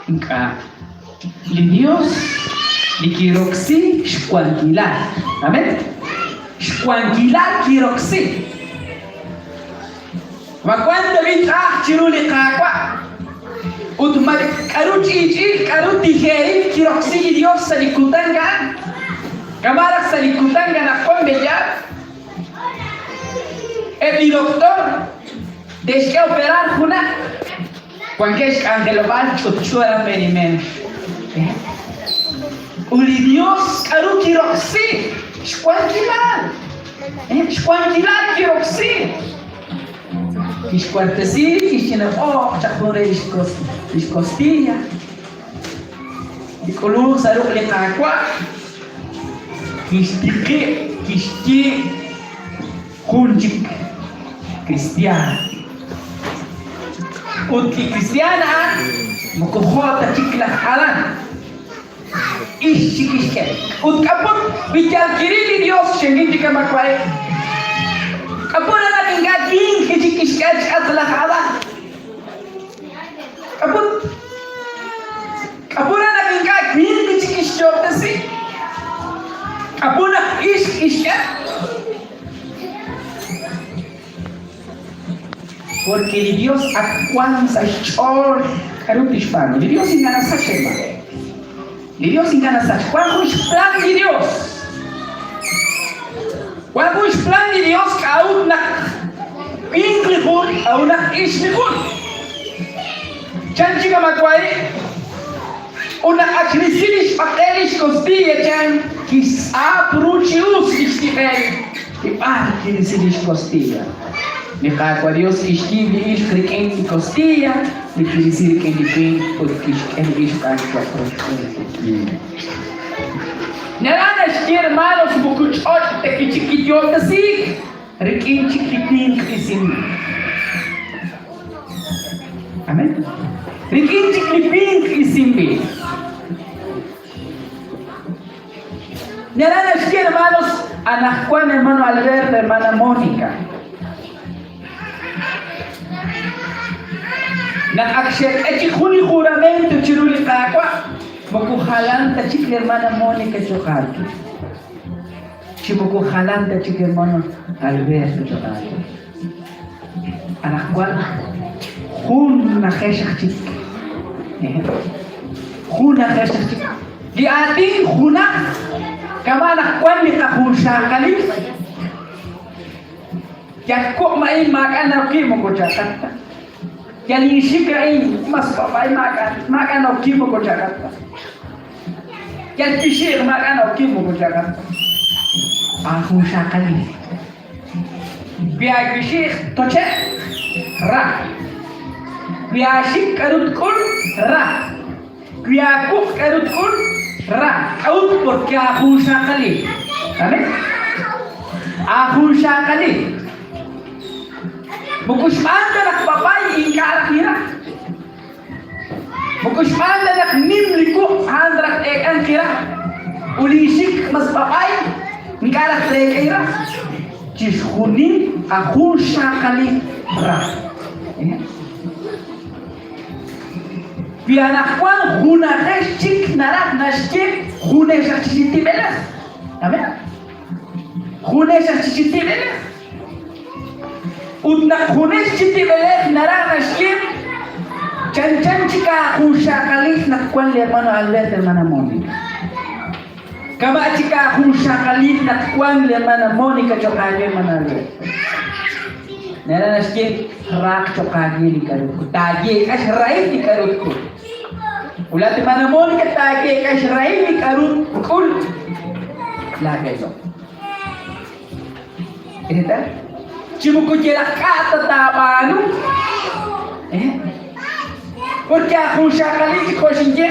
Ink'a'. Li Dios li kiroksi xwankilal. Amen. Xwankilal kiroksi. Ma wank tab'i' ch'a'aj chiru li Qaawa'? Ut ma k'aru ch'iich'il, k'aru tijeeril kiroksi li Dios sa' li kutan a'an? Kama' raj sa' li kutan anaqwan b'eyaal? Eb' li doktor te'xk'e operar junaq, wankeb' xk'anjelob'aal ch'utch'u aran Benimex. Ut li Dios k'aru kiroksi? Xwankilal. Xwankilal kiroksi. Kixwartesi, kixye naq oh, chaq jun re lix kostilla. Li k'ulunk sa' ruq' li Qaawa' kixtiqib', kixyiib' jun chik kristiaan. Ut li kristiaan a'an moko jo' ta chik laj Adan. Ix chik kixk'e. Ut k'aput wi yal kiril li Dios xe'ril chik kama' wa'eb'. K'aput naq ink'a' winq chik kixk'e chik'atq laj Adan. K'aput? K'aput naq ink'a' winq chik kixyoob'tesi? K'aput naq ixq kixk'e? Porque li Dios ak wank sa' xch'ool k'aru tixb'aanu. Li Dios ink'a' nasach, hermano. Li Dios ink'a' nasach. Wank jun xplan li Dios. Wank jun xplan li Dios k'a'ut naq winq li jun, k'a'ut naq ixq li jun. Chan chik amawahi', ut naq ak xrisi li xb'aqel li xkostilla chan, kixtz'ap ru chi us li xtib'el li b'ar kirisi li xkostilla. Li Qaawa' Dios kixyiib' li ixq rik'in li kostilla li kirisi rik'in li winq ut kixk'e li ixq a'an cho'q rochb'een li winq. Naraj naxye, hermanos, moko ch'och' ta kichik kiyoob'tesiik, rik'in chik li winq isinb'il. Amén. Rik'in chik li winq isinb'il. Naraj naxye, hermanos, anaqwan, hermano Alberto, hermana Mónica. Naq ak xe'k'e chik jun li juramento chiru li Qaawa', moko jalan ta chik li hermana Mónica cho'q aawe. Chi moko jalan ta chik hermano Alberto cho'q aawe. Anaqwan jun najex aj chik. Jun najex aj chik. Li aatin junaj kama' naq wan li qajunxaqalil. Yal wuq' a'in maak'a' naroki moko chaaqat ta. Yal inxik a'in mas b'ab'ay maak'a' maak'a' naroki moko chaaqat ta. Yal pixi'q maak'a' naroki moko chaaqat ta. Aajunxaqalil. Wi aawixi'q toche' ra. Wi aaxik k'aru tk'ul ra. Wi aawuq' k'aru tk'ul ra. K'a'ut? Porque aajunxaqalil. Amén. Aajunxaqalil. Moko xb'aan ta naq b'ab'ay ink'a' raj niraj. Moko xb'aan ta naq nim li wuq' a'an raj eek'an kiraj. Ut li xik mas b'ab'ay ink'a' raj treek'e raj. Chixjunil ajunxaqalil raj. Wi anaqwan junajex chik naraj naxye junex aj chik li tib'elej. Amén. Junex aj chik li tib'elej. Ut naq junex chi tib'elej naraj naxye chanchan chik aajunxaqalil naq wan li hermano Albert, hermana Mónica. Kama' chik aajunxaqalil naq wan li hermana Mónica cho'q aawe, hermana Albert. Naraj naxye raaq cho'q aawe li k'aru tk'ul. Taayeek'a xrahil li k'aru tk'ul. Ut laat hermana Mónica taayeek'a xrahil li k'aru tk'ul laabeelom. Reetal? Chi moko yalaq k'a' ta taab'aanu. Eh? Porque ajunxaqalil chik jo' xinye,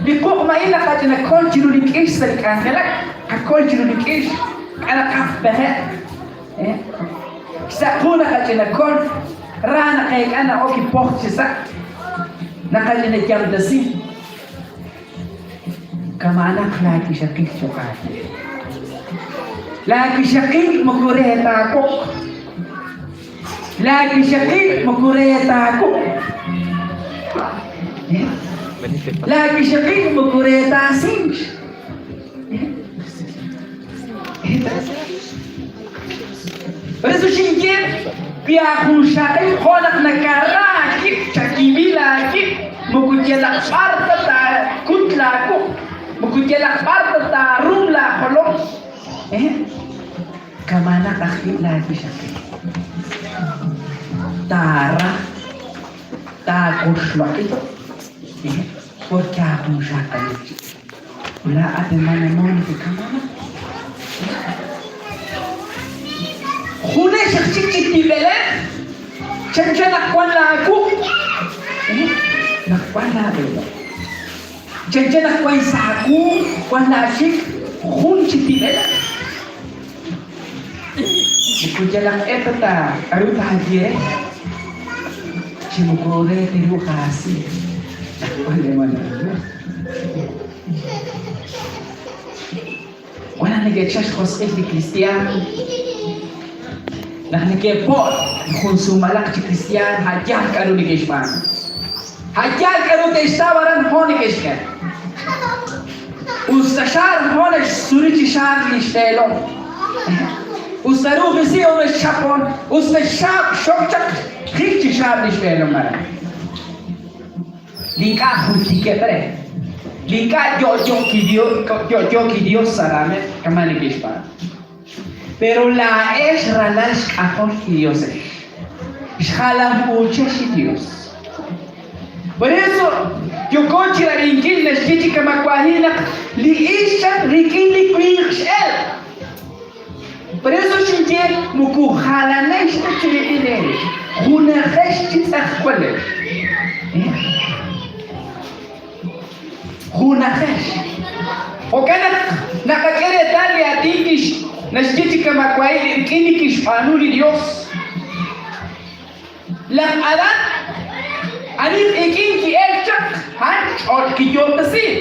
li quq' ma'in naqach'ina kol chiru li k'ix sa' li k'anjelak, qakol chiru li k'ix, k'a naqaj peje'. Eh? Sa' qu naqach'ina kol, ra naqeek'a na'ok li poj chi sa', naqach'ina yamtasi. Kama'anaq laawixaqil cho'q aawe. Laawixaqil moko re ta aawoq. Laawixaqil moko re ta aawoq. Laawixaqil moko re ta asink. Por eso xinye wi aajunxaqil jo' naq nakara aawib' chakiib'il aawib' moko yalaq b'ar ta taakut laawuq', moko yalaq b'ar ta taarum laajolom. Kama'anaq ajwi' laawixaqil. Taara, taawoxloq'i, porque aajunxaqalil chik. Laa'at hermana Mónica kama'anaq. Junes aj chik chi tib'elej, chanchan naq wan laawuq', naq wan laab'eelom. Chanchan naq wan sa' aawu, wan laaxik, jun chi tib'elej. Moko yalaq q'e ta ta k'aru taaye re, chi moko re teruuq aasi naq wan hermana Dios. Wan naq neke'chal xjosq'il li kristiaan, naq neke'po' jun sumalaq chi kristiaan, a' yaal k'a'ru neke'xb'aanu. A' yaal k'a'ru te'xtaw aran jo' neke'xk'e. Us ta xaar jo' naxsuri chi xaar lix teelom. Us ta ru'ujisi jo' naxchapon, us ta xxaab' xok chaq jik chi xaar lix b'eelom aran. Li ink'a' jultikeb' re, li ink'a' yo'yo kiDios sa' raameb', kama' neke'xb'aanu. Pero laa'ex ralal xk'ajol li Dios ex, xjalam-uuchex li Dios. Por eso, yooko chi rab'inkil naxye chi kama'wa'il naq li ixq rik'in li winq x'elk. Por eso xinye moko jalanex ta cherib'il eerib', junajex chi tz'ejwalej. Junajex. Jo'kan naq naqak'e reetal li aatin kix naxye chi kama'wa'il rik'in li kixb'aanu li Dios. Laj Adán, ani rik'in ki'elk chaq, a'an ch'och' kiyoob'tesiik.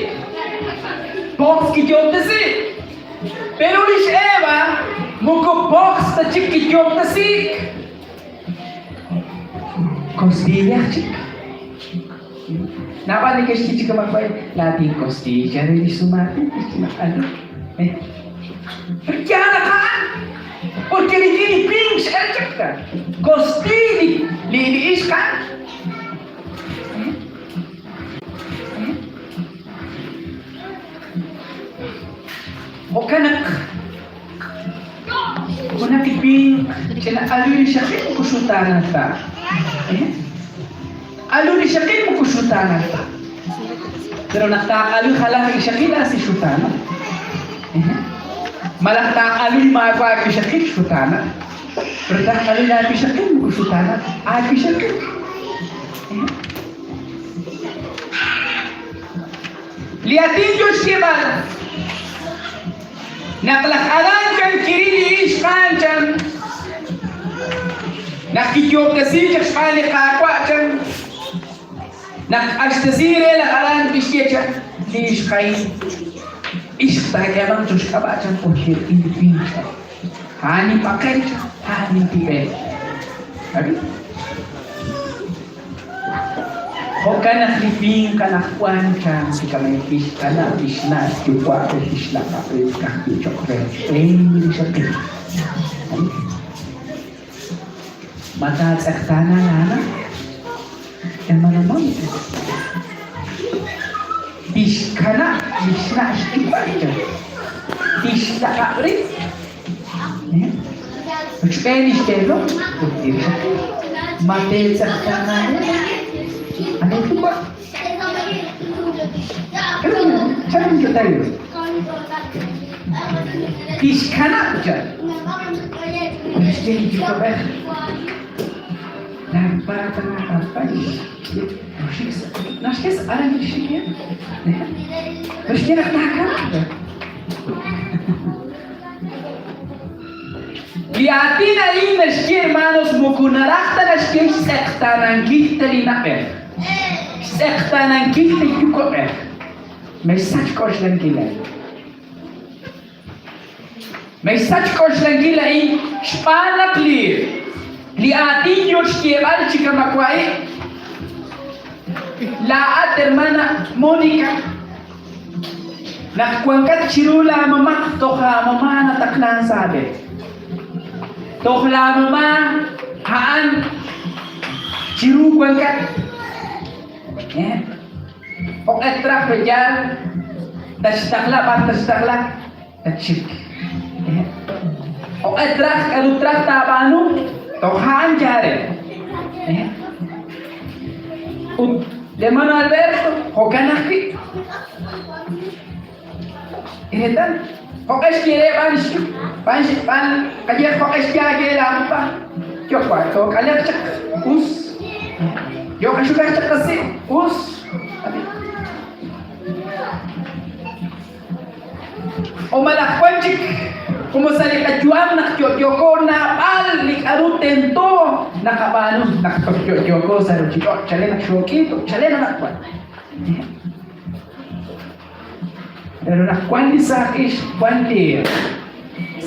Poqs kiyoob'tesiik. Pero li x'Eva moko poqs ta chik kiyoob'tesiik. Kostilla chik. Naab'al neke'xye chi kama' waye, laa'at inkostilla re li sumaatin, kixye naq alu. Pero yaal naq a'an, porque rik'in li winq x'el chaq ta. Kostiiy li li li ixq a'an. Jo'kan naq junaq li winq ch'ina alu li xaqil moko xutaanal ta. Alu li xaqil moko xutaanal ta. Pero naq taaq'alu jalan li ixaqil asi xutaanal. Malaj taaq'alu li maawa' aawixaqil xutaanal. Pero taaq'alu laawixaqil moko xutaanal aawixaqil. Li aatin yo xyeeb'al naq laj Adán chan kiril li ixq a'an chan naq kiyoob'tesiik chaq xb'aan li Qaawa' chan naq q'axtesi re laj Adán kixye chan li ixq a'in ixq taak'eemanq cho'q xk'ab'a' chan ut xe'ril li winq chan a'an inb'aqel chan a'an intib'el. Jo'kan naq li winq anaqwan chan chi kama'in kixkanab' li xna' xyuwa' ut tixlaq'ab' rib' ka'ajwi' cho'q re xb'een li rixaqil. Ma taatz'eqtaana laana'? Hermana Mónica. Tixkanab' li xna' xyuwa' chan. Tixlaq'ab' rib' Rochb'een li xteelom ut li rixaqil, ma teetz'eqtaana re? Ani yuwa'? Chanru tayo? Tixkanab' chan. Naxye li yuwa'b'ej, Naxye sa' aran kixik ya. Naxye naq taakanab'. Li aatin a'in naxye, hermanos, moko naraj ta naxye xtz'eqtaanankil ta li na'b'ej, xtz'eqtaanankil ta yuwa'b'ej. Mexsach xk'oxlankil a'in. Mexsach xk'oxlankil a'in xb'aan naq li li aatin yoo xyeeb'al chi kama' wa'in. Laa'at, hermana Mónica, naq wankat chiru laa mama', toj aamama' nataqlan sa' aab'een. Toj laa mama' a'an chiru wankat. Jo'q'e traj pe yaal tatxtaqla b'ar tatxtaqla, tatxik. Jo'q'e traj k'a'ru traj taab'aanu, toj a'an yaal re. Ut li hermano Alberto, jo'kan ajwi'. Reetal, jo'q'e xye re b'an b'an b'an qayehaq jo'q'e xye aawe laapapa, yo'wa took'aleq chaq, us. Yo qaxukaq chaq qasi', us. O malaj wan chik como sa' li qayu'am naq yo'yooko naab'al li k'a'ru tento naqab'aanu naq toj yo'yooko sa' ruchich'och' chalen naq xook'i toj chalen anaqwan. Pero naq wan li saaj ixq, wan li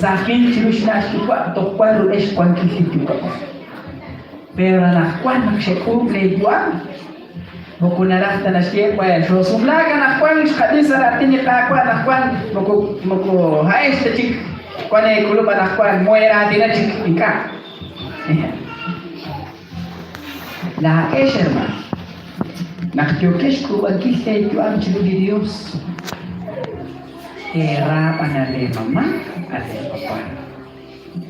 saaj winq chiru xna' xyuwa' toj wan rub'el xwankil li yuwa'b'ej. Pero anaqwan naq xek'uub' leeyu'am, moko naraj ta naxye, bueno, xoosumlaak anaqwan, xqab'i sa' raatin li Qaawa' anaqwan, moko moko ha'ex ta chik wan eek'ulub' anaqwan, moheraatina chik, ink'a'. Laa'ex hermaan, naq yookex xk'uub'ankil leeyu'am chiru li Yos, teera b'an a leemama' a leepapa.